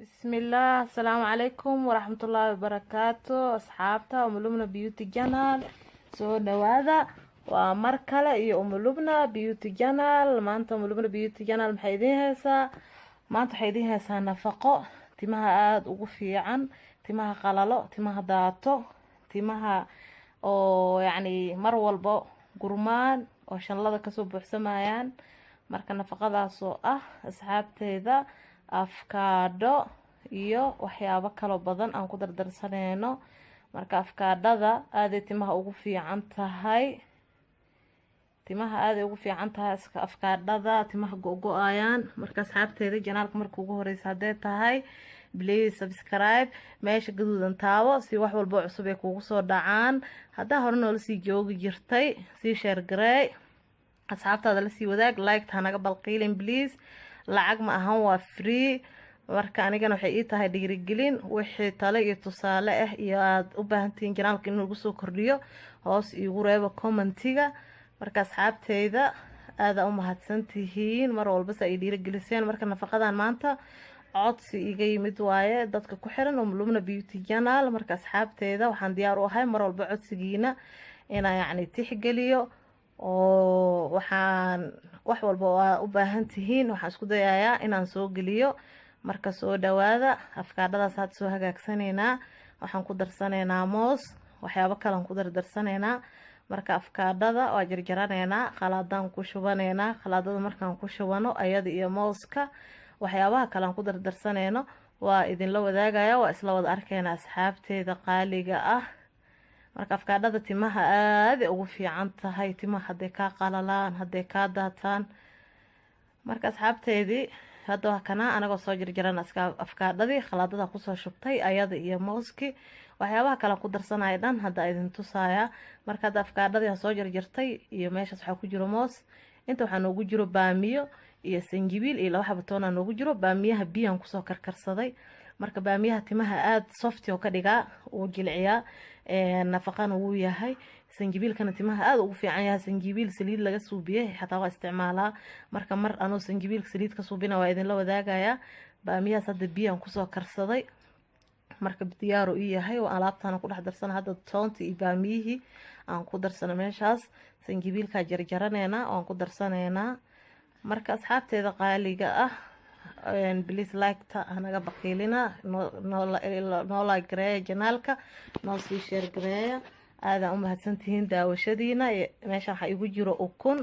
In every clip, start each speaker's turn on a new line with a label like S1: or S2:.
S1: Bismillaah, asalaamu calaykum waraxmatullaahi wabarakaatu. Asxaabta Umulubna Beauty Channel, soo dhawaada. Waa mar kale iyo Umulubna Beauty Channel. Maanta Umulubna Beauty Channel maxay idiin haysaa? Maanta waxay idiin haysaa nafaqo timaha aada ugu fiican, timaha qalalo, timaha daato, timaha oo yacni mar walbo gurmaan oo shanlada kasoo buuxsamayaan. Marka nafaqadaas oo ah, asxaabteeda, afkaadho iyo waxyaabo kaloo badan aan ku dardarsaneyno. Marka afkaadhada aaday timaha ugu fiican tahay, timaha aaday ugu fiican tahay afkaadhada, timaha go-go-ayaan. Marka asxaabteeda, channelka marka ugu horeysa hadday tahay, please subscribe, meesha gaduudan taabo si wax walbo cusub ay kugu soo dhacaan. Haddaa hore noola sii joogi jirtay, sii share gareey, asxaabtaada lasii wadaag. Like ha naga balqiilin, please. Lacag ma ahan, waa free. Marka anigana waxay ii tahay dhiirigelin. Wixii tale iyo tusaale ah iyo aada u baahantihiin channelka in lagu soo kordhiyo, hoos iigu reebo commentiga. Marka asxaabteyda, aada u mahadsantihiin mar walbase ay dhiirigeliseen. Marka nafaqadan maanta codsi iga yimid waaye dadka ku xiran Umulubna Beauty Channel. Marka asxaabteeda, waxaan diyaar u ahay mar walba codsigiina inaan yacni tixgeliyo, oo waxaan wax walba oo aa u baahan tihiin waxaan isku dayayaa inaan soo geliyo. Marka soo dhawaada. Afkaadhadaas hadda soo hagaagsanaynaa, waxaan ku darsanaynaa moos, waxyaabo kalean ku dardarsanaynaa. Marka afkaadhada waa jarjaraneynaa, khalaadaan ku shubaneynaa. Khalaadada markaan ku shubano, ayada iyo mooska, waxyaabaha kalean ku dardarsaneyno waa idinla wadaagaya, waa isla wada arkeyna, asxaabteeda qaaliga ah. Marka afkaadhada timaha aaday ugu fiican tahay, timaha hadday kaa qalalaan, hadday kaa daataan. Marka asxaabteedii, hadda waa kanaa anagoo soo jarjaran afkaadhadii, khalaadada kusoo shubtay, ayada iyo mooski, waxyaabaha kale ku darsanaya dhan hadda idin tusaaya. Marka hadda afkaadhadii aan soo jarjartay iyo meeshaas waxaa ku jiro moos, inta waxaa noogu jiro baamiyo iyo sanjibiil iyo laba xaba toonaa noogu jiro. Baamiyaha biyaan kusoo karkarsaday. Marka baamiyaha timaha aada soft oo ka dhigaa, wuu jilciyaa, nafaqana wuu yahay. Sanjibiilkana timaha aada ugu fiican yahay. Sanjibiil saliid laga suubiyey xataa waa isticmaalaa. Marka mar anoo sanjibiilka saliid ka suubina waa idinla wadaagayaa. Baamiyahaas hadda biyaan kusoo karsaday, marka diyaaru ii yahay oo alaabtaana ku dhex darsana. Hadda toontii iyo baamiyihii aan ku darsana meeshaas, sanjibiilkaa jarjaraneynaa oo aan ku darsanaynaa. Marka asxaabteeda qaaliga ah, please like-ta hanaga baqiilina, noo like gareeya channelka, noo sii share gareeya. Aadaan u mahadsantihiin daawashadiina. Meeshaan waxaa igu jiro ukun.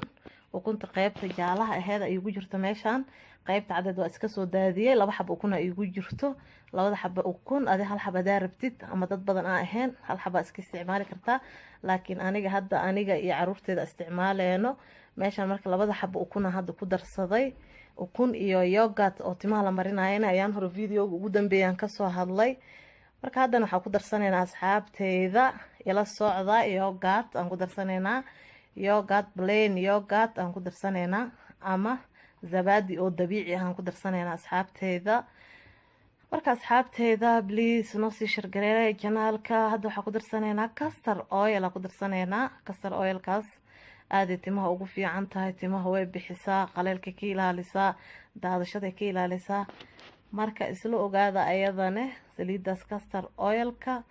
S1: Ukunta qeybta jaalaha aheed igu jirto meeshaan, qeybta cadeed waa iska soo daadiyey. Laba xaba ukun igu jirto. Labada xaba ukun, adi hal xaba hadaa rabtid ama dad badan aan ahayn, hal xaba iska isticmaali kartaa, laakiin aniga hadda aniga iyo caruurteeda isticmaaleeno meeshaan. Marka labada xaba ukuna hadda ku darsaday, ukun iyo yogurt oo timaha la marinayana ayaan hore videoga ugu dambeeyaan kasoo hadlay. Marka haddana waxaa ku darsanaynaa, asxaabteyda ila socda, yogurt aan ku darsanaynaa, yogurt, plain yogurt aan ku darsanaynaa, ama zabadi oo dabiici ah aan ku darsanaynaa, asxaabteyda. Marka asxaabteyda, please noo sii share gareeya channelka. Hadda waxaa ku darsanaynaa castor oil aan ku darsanaynaa. Castor oilkaas aaday timaha ugu fiican tahay, timaha way bixisaa, qaleelka ka ilaalisaa, daadashaday ka ilaalisaa. Marka isla ogaada ayadane, saliidaas castor oilka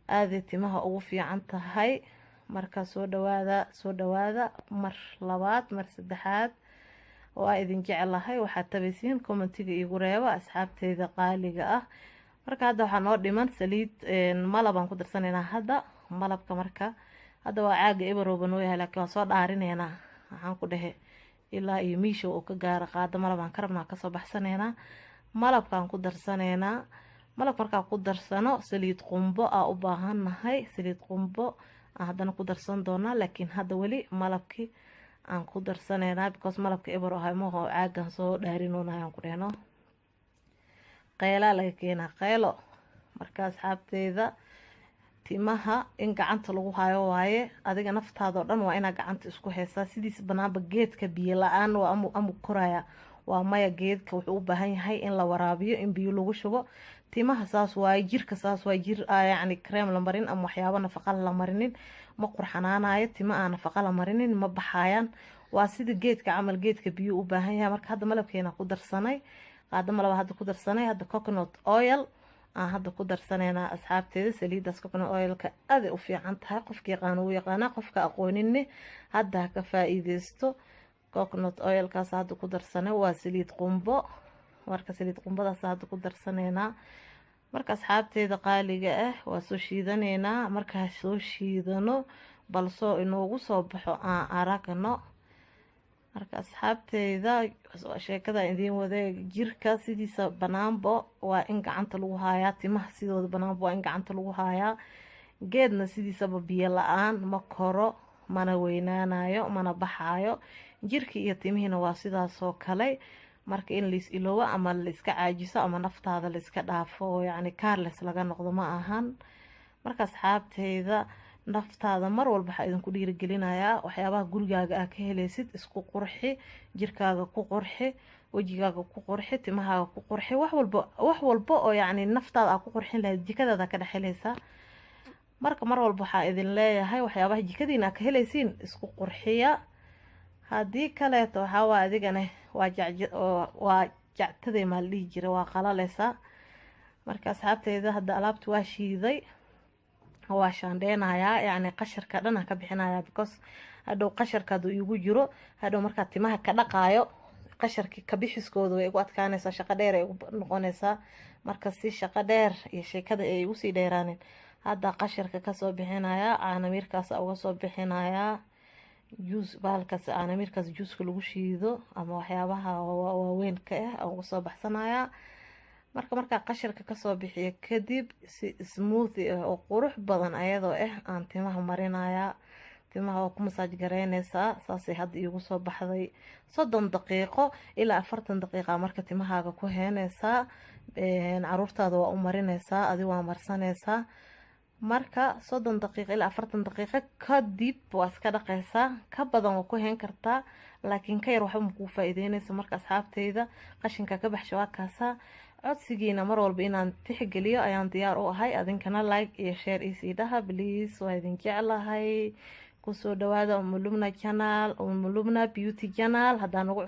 S1: aaday timaha ugu fiican tahay. Marka soo dhawaada, soo dhawaada mar labaad, mar saddexaad. Waa idin jeclahay. Waxaad tabaysiin commentiga iigu reeba, asxaabteyda qaaliga ah. Marka hadda waxaa noo dhiman saliid malab aan ku darsanaynaa hadda. Malabka marka hadda waa caaga eberooba noo yahay, laakiin waan soo dhaarineynaa. Waxaan ku dhehe ilaa iyo miisha uu ka gaaro qaado malab aan ka rabnaa, kasoo baxsaneynaa, malabkaan ku darsanaynaa. Malab markaa ku darsano, saliid qumbo aa u baahannahay. Saliid qumbo aan haddana ku darsan doonaa, laakiin hadda weli malabkii aan ku darsanaynaa, because malabka eber ahay maho, caagan soo dhaarinoonahay aan ku dhehno, qeylaa laga keenaa qeylo. Marka asxaabteyda, timaha in gacanta lagu hayo waaye. Adiga naftaada oo dhan waa inaa gacanta isku haysaa. Sidiis banaanba geedka biyo la-aan waa amu koraya? Waa maya. Geedka wuxuu u baahan yahay in la waraabiyo, in biyo lagu shubo. Timaha saas waaye, jirka saas waaye. Jir yacni cream la marin ama waxyaabo nafaqa la marinin ma qurxanaanayo. Tima aan nafaqa la marinin ma baxayaan. Waa sida geedka camal, geedka biyo u baahan yahay. Marka hadda malabkeena ku darsanay. Qaado malaba hadda ku darsanay. Hadda coconut oil aan hadda ku darsanaynaa, asxaabteeda. Saliidaas coconut oilka aaday u fiican tahay. Qofka yaqaano wuu yaqaanaa, qofka aqooninne hadda ha ka faa-iideysto. Coconut oilkaas hadda ku darsanay, waa saliid qumbo. Marka saliid qumbadaas hadda ku darsanaynaa. Marka asxaabteeda qaaliga ah, waa soo shiidanaynaa. Markaa soo shiidano, balsoo inoogu soo baxo aan aragno. Marka asxaabteyda, sheekada idiin wadeeg, jirka sidiisa banaanbo waa in gacanta lagu haayaa, timaha sidooda banaanbo waa in gacanta lagu haayaa. Geedna sidiisaba biyo la-aan ma koro, mana weynaanayo, mana baxaayo. Jirka iyo timihiina waa sidaasoo kale. Marka in lais iloobo ama laiska caajiso ama naftaada laiska dhaafo oo yacni careless laga noqdo ma ahan. Marka asxaabteyda, naftaada mar walba waxaa idinku dhiirigelinayaa, waxyaabaha gurigaaga aa ka helaysid isku qurxi, jirkaaga ku qurxi, wejigaaga ku qurxi, timahaaga ku qurxi. Wax walba, wax walba oo yacni naftaada aa ku qurxin lahayd, jikadaada ka dhex helaysaa. Marka mar walba waxaa idin leeyahay, waxyaabaha jikadiina aa ka helaysiin isku qurxiya. Haddii kaleeto waxaa waa adigane waa jac, waa jactaday, maa la dhihi jira, waa qalaleysaa. Marka asxaabteyda, hadda alaabta waa shiiday, waa shaandheynayaa, yacni qasharka dhan aan ka bixinayaa, because hadhow qasharka hadduu iigu jiro, hadhow markaa timaha ka dhaqaayo, qasharki kabixiskooda way igu adkaanaysaa, shaqo dheer ay igu noqonaysaa. Marka si shaqo dheer iyo sheekada ay igu sii dheeraanin, hadda qasharka kasoo bixinayaa, caanamiirkaas uga soo bixinayaa, juice bahalkaas, caanamiirkaas juuska lagu shiido ama waxyaabaha waaweyn ka ah aan uga soo baxsanayaa. Marka markaa qasharka kasoo bixiyo kadib, si smooth ah oo qurux badan ayadoo ah aan timaha marinayaa. Timaha waa ku massage gareyneysaa. Saasay hadda iigu soo baxday. 30 daqiiqo ilaa 40 daqiiqa marka timahaaga ku heeneysaa. Caruurtaada waa u marineysaa, adi waa marsaneysaa. Marka 30 daqiiqo ilaa 40 daqiiqo kadib waa iska dhaqeysaa. Ka badan waa ku heen kartaa, laakiin ka yar waxba makuu faa-iideyneysa. Marka asxaabteyda, qashinka ka baxsha waa kaasaa. Codsigiina mar walba inaan tixgeliyo ayaan diyaar u ahay. Adinkana like iyo share isii dhaha, please. Waa idin jeclahay. Kusoo dhawaada Umulubna Channel, Umulubna Beauty Channel. Haddaan ugu